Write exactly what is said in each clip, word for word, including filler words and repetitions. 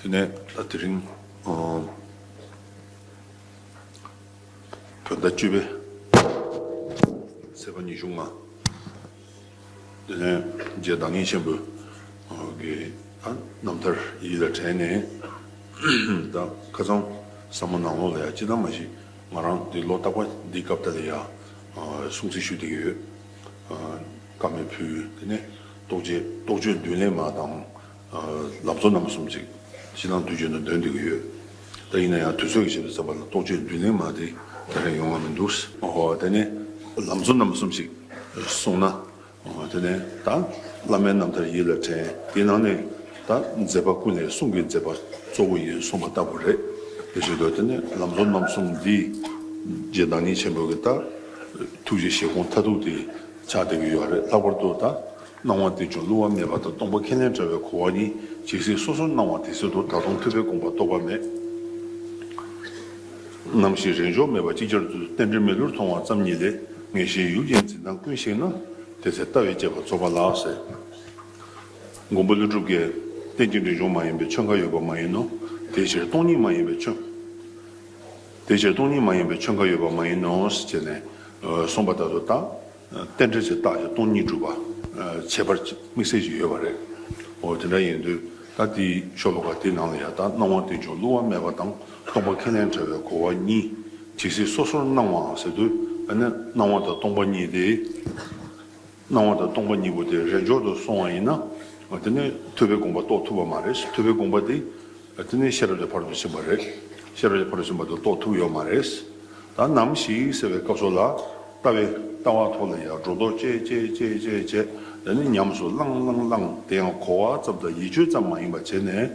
དེ་ནས་ད་དེ་རིང་ཨ་བོད་ཟླ་བཅུ་པའི་ཚེས་པ་ཉི་ཤུ་ལྔ། དེ་ནས་རྗེ་བདག་ཉིད་ཆེན་པོའི་ཨ་གི་ཨ་རྣམ་ཐར་ཡིད་ལ་དྲན་ནས། ད་ཁ་སང་ཟབ་མོ་ནང་ལོགས་ལ་ཡང་ཅི་ལྟར་མ་ཞིག་ང་རང་འདི་ལོ་རྟག་པར་འདི་སྐབས་དེ་ལ་ཡང་ཨ་སྲུང་བརྩི་ཞུ་བསྡད་ཀྱི་ཡོད། ཨ་བཀའ་མོལ་ཕུལ། དེ་ནས་རྟོགས་བརྗོད་རྟོགས་བརྗོད་མདུན་ལེགས་མ་དང་། ལམ་གཙོ་རྣམ་གསུམ་ཅིག་ཕྱི་ནང་དུས་རྒྱུན་དུ་འདོན་བསྡད་ཀྱི་ཡོད། ད་ཡིན་ན་ཡང་དུས་ཚོད་ཀྱི་ཆེད་དུ་བསམ་པ་ལ་རྟོགས་བརྗོད་མདུན་ལེགས་མ་དེ་ད་རེས་ཡོང་བ་མི་འདུག། ཨོ་དེ་ནས་ལམ་གཙོ་རྣམ་གསུམ་ཅིག་གསུངས་ན། ཨོ་དེ་ནས་ད་བླ་མའི་རྣམ་ཐར་ཡིད་ལ་དྲན། དེའི་ནང་ནས་ད་མཛད་པ་ཀུན་ལས་གསུང་གི་མཛད་པ་གཙོ་བོ་ཡིན་གསུངས་པ་ལྟ་བུ་རེད། དེ་བཞིན་དུ་དེ་ནས་ལམ་གཙོ་རྣམ་གསུམ་འདི་རྗེ་བདག་ཉིད་ཆེན་པོ་གི་ད་ཐུགས་ཀྱི་བཞེད་དགོངས་མཐར་ཐུག་དེ་ཆགས་བསྡད་ཀྱི་ཡོད་རེད། ལྷག་པར་དུ་ད་སྣང་བ་རྟེན་འབྱུང་བསླུ་བ་མེད་པ་དང་སྟོང་པ་ཁས་ལེན་བྲལ་བའི་གོ་བ་གཉིས་ཇི་སྲིད་སོ་སོར་སྣང་བ་དེ་སྲིད་དུ། ད་དུང་ཐུབ་པའི་དགོངས་པ་རྟོགས་པ་མེད། ནམ་ཞིག་རེས་འཇོག་མེད་པར་ཅིག་ཅར་དུ་རྟེན་འབྲེལ་མི་བསླུར་མཐོང་བ་ཙམ་ཉིད་ལས། ངེས་ཤེས་ཡུལ་ཅན་འཛིན་སྟངས་ཀུན་ཞིག་ན། དེ་ཚེ་ལྟ་བའི་དཔྱད་པ་རྫོགས་པ་ལགས་ཟེར། མགོན་པོ་ཀླུ་སྒྲུབ་ཀྱིས་རྟེན་ཅིང་འབྲེལ་འབྱུང་མ་ཡིན་པའི་ཆོས་འགའ་ཡོད་པ་མ་ཡིན་ནོ། དེའི་ཕྱིར་སྟོང་ཉིད་མ་ཡིན་པའི་ཆོས། དེའི་ཕྱིར་སྟོང་ཉིད་མ་ཡིན་པའི་ཆོས་འགའ་ཡོད་པ་མ་ཡིན་ནོ་ཞེས་ནས་གསུངས་པ་ལྟར་དུ། ད་རྟེན་འབྲེལ་གྱི་རྟགས་ཀྱི་སྟོང་ཉིད་སྒྲུབ་པ་ཁྱད་པར་དམིགས་བསལ་ཞིག་ཡོད་པ་རེད། འོ་དེ་འདྲ་ཡིན་དུས་ད་དེའི་ཤོ་ལོ་ཀ་དེའི་ནང་ལ་ཡང་ད་སྣང་བ་རྟེན་འབྱུང་བསླུ་བ་མེད་པ་དང་སྟོང་པ་ཁས་ལེན་བྲལ་བའི་གོ་བ་གཉིས་ཇི་སྲིད་སོ་སོར་སྣང་བའང་ཟེར་དུས། ཨ་ནི་སྣང་བ་དང་སྟོང་པ་གཉིས་དེ། སྣང་བ་དང་སྟོང་པ་གཉིས་པོ་དེ་རེས་འཇོག་ཏུ་སོང་བ་ཡིན་ན། དེ་ནི་ཐུབ་པའི་དགོངས་པ་རྟོགས་ཐུབ་པ་མ་རེད། ཐུབ་པའི་དགོངས་པ་དེ་དེ་ནི་ཤེས་རབ་ཀྱི་ཕ་རོལ་ཏུ་ཕྱིན་པ་རེད། ཤེས་རབ་ཀྱི་ཕ་རོལ་ཏུ་ཕྱིན་པ་དེ་རྟོགས་ཐུབ་ཡོད་མ་རེད། ད་ནམ་ཞིག་ཟེར་བའི་སྐབས་སུ་ལ་ལྟ་བའི་ལྟ་བ་ཐོག་ལ་ཡང་སྒྲོ་འདོགས་བཅད་བཅད་བཅད་བཅད་བཅད། དེ་ནི་ཉམས་སུ་བླངས་བླངས་བླངས། དེ་ཡང་གོ་བ་ཙམ་དང་ཡིད་དཔྱོད་ཙམ་མ་ཡིན་པ་བྱས་ནས་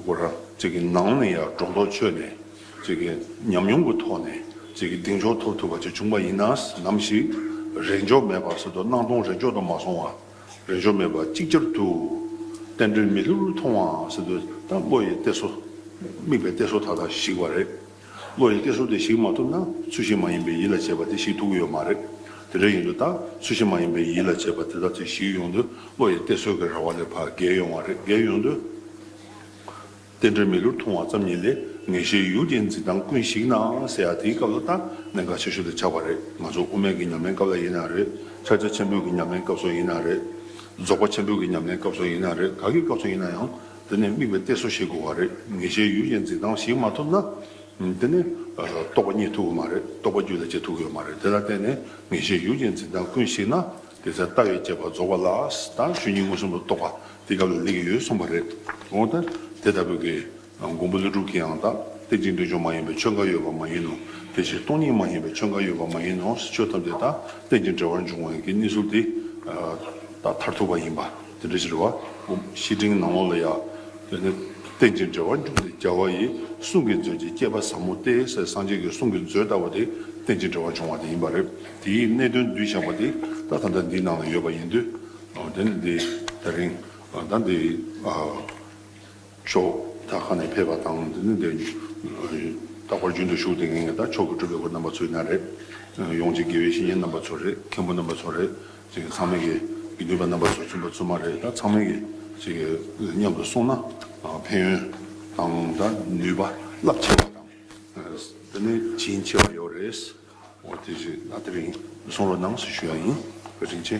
ཁོ་རང་ཅིག་གི་ནང་ནས་ཡང་སྒྲོ་འདོགས་ཆོད་ནས། ཅིག་གི་ཉམས་མྱོང་གི་ཐོག་ནས་ཅིག་གི་གདེང་འཇོག་ཐོབ་ཐུབ་པ་ཅིག་བྱུང་པ་ཡིན་ན། ནམ་ཞིག་རེས་འཇོག་མེད་པ་ཟེར་དུས་སྣང་སྟོང་རེས་འཇོག་ཏུ་མ་སོང་བ། རེས་འཇོག་མེད་པ་ཅིག་ཅར་དུ་རྟེན་འབྲེལ་མི་བསླུར་མཐོང་བ་ཟེར་དུས། ད་བློ་ཡི་གཏད་སོ། དམིགས་པའི་གཏད་སོ་མཐའ་དག་ཞིག་པ་རེད། བློ་ཡི་གཏད་སོ་དེ་ཞིག་མ་ཐུབ་ན་ཚུལ་བཞིན་མ་ཡིན་པའི་ཡིད་ལ་བྱེད་པ་དེ་ཞིག་ཐུབ་ཀྱི་ཡོད་མ་རེད། དེ་འདྲ་ཡིན་དུས་ད་ཚུལ་བཞིན་མ་ཡིན་པའི་ཡིད་ལ་བྱེད་པ་དེ་དག་ཅིག་ཞིག་ཡོང་དུས་བློ་ཡི་གཏད་སོ་གི་ར་བ་ལས་ཕར་བརྒལ་ཡོང་བ་རེད། བརྒལ་ཡོང་དུས། རྟེན་འབྲེལ་མི་བསླུར་མཐོང་བ་ཙམ་ཉིད་ལས། ངེས་ཤེས་ཡུལ་ཅན་འཛིན་སྟངས་ཀུན་ཞིག་ན་ཟེར་ཡ་དེའི་སྐབས་ལ་ད་གནད་འགག་ཆེ་ཤོས་དེ་ཆགས་པ་རེད། ང་ཚོ་དབུ་མའི་གི་ཉམས་ལེན་སྐབས་ལ་ཡིན་ན་རེད། ཕྱག་རྒྱ་ཆེན་པོའི་གི་ཉམས་ལེན་སྐབས་སུ་ཡིན་ན་རེད། རྫོགས་པ་ཆེན་པོའི་གི་ཉམས་ལེན་སྐབས་སུ་ཡིན་ན་རེད། ག་གི་སྐབས་སུ་ཡིན་ན་ཡང་དེ་ནས་དམིགས་པའི་གཏད་སོ་ཞིག་དགོས་པ་རེད། ངེས་ཤེས་ཡུལ་ཅན་འཛིན་སྟངས་ཞིག་མ་ཐུབ་ན། དེ་ནི་རྟོགས་པ་རྙེད་ཐུབ་ཀྱི་མ་རེད། རྟོགས་པ་རྒྱུད་ལ་སྐྱེ་ཐུབ་ཀྱི་མ་རེད། དེ་ལ་བརྟེན་ནས་ངེས་ཤེས་ཡུལ་ཅན་འཛིན་སྟངས་ཀུན་ཞིག་ན། དེ་ཚེ་ལྟ་བའི་དཔྱད་པ་རྫོགས་པ་ལགས། ད་ཆོས་ཉིད་མངོན་སུམ་དུ་རྟོགས་པ་དེ་སྐབས་ལ་སླེབས་ཀྱི་ཡོད་གསུངས་པ་རེད། འོ་ད་དེ་ལྟ་བུའི་གི་མགོན་པོ་ཀླུ་སྒྲུབ་ཀྱིས་ཡང་ད་རྟེན་ཅིང་འབྲེལ་འབྱུང་མ་ཡིན་པའི་ཆོས་འགའ་ཡོད་པ་མ་ཡིན་ནོ། དེ་ཕྱིར་སྟོང་ཉིད་མ་ཡིན་པའི་ཆོས་འགའ་ཡོད་པ་མ་ཡིན་ནོ། ཆོས་ཐམས་ཅད་ད་རྟེན་ཅིང་འབྲེལ་བར་འབྱུང་བའི་གི་གནས་ཚུལ་དེ་ད་མཐར་ཐུག་པ་ཡིན་པ་དེ་འདྲ་ཞིག་རེད་བ། བཤེས་སྤྲིང་ནང་ལོགས་ལ་ཡང་། དེ་ནི་རྟེན་ཅིང་འབྲེལ་བར་འབྱུང་སྟེ་རྒྱལ་བ་ཡི། གསུང་གི་མཛོད་ཀྱི་བསྐྱེད་པ་ཟབ་མོ་སྟེ་ཟེར། སངས་རྒྱས་ཀྱི་གསུང་གི་མཛོད་ལྟ་བུ་དེ་རྟེན་ཅིང་འབྲེལ་བར་འབྱུང་བ་དེ་ཡིན་པ་རེད། དེའི་གནད་དོན་བསྡུས་བཞག་པ་དེ་ད་ད་ལྟ་འདིའི་ནང་ལ་ཡོད་པ་ཡིན་དུས། དེ་ནི་འདི་ད་རིང་ད་འདི་ཕྱོགས་ད་ཁ་ནས་ཕེབས་པ་དང་། དེ་ནི་འདི་རྟག་པར་རྒྱུན་དུ་བཞུགས་བསྡད་མཁན་གྱི་ད་ཆོས་ཀྱི་སྤྲུལ་པའི་སྐུ་རྣམ་པ་ཚོ་ཡིན་ན་རེད། ཡོངས་ཀྱི་དགེ་བའི་བཤེས་གཉེན་རྣམ་པ་ཚོ་རེད། མཁན་པོ་རྣམ་པ་ཚོ་རེད། ཅིག་ཚང་མས་ཀྱི་དགེ་འདུན་པ་རྣམ་པ་ཚོ་བཙུན་པ་བཙུན་མ་རེད། ད་ཚང་མས་ཀྱི་ཅིག་མཉམ་དུ་སོང་ན་ཕན་ཡོན་དང་ད་ནུས་པ་རླབས་ཆེ་བ་དང་། དེ་ནས་བྱིན་ཆེ་བ་ཡོད་རེད། འོ་དེ་ཞིག་ད་དེ་རིང་གསུང་རོགས་གནང་ཞེས་ཞུ་ཡ་ཡིན། བཀའ་དྲིན་ཆེ།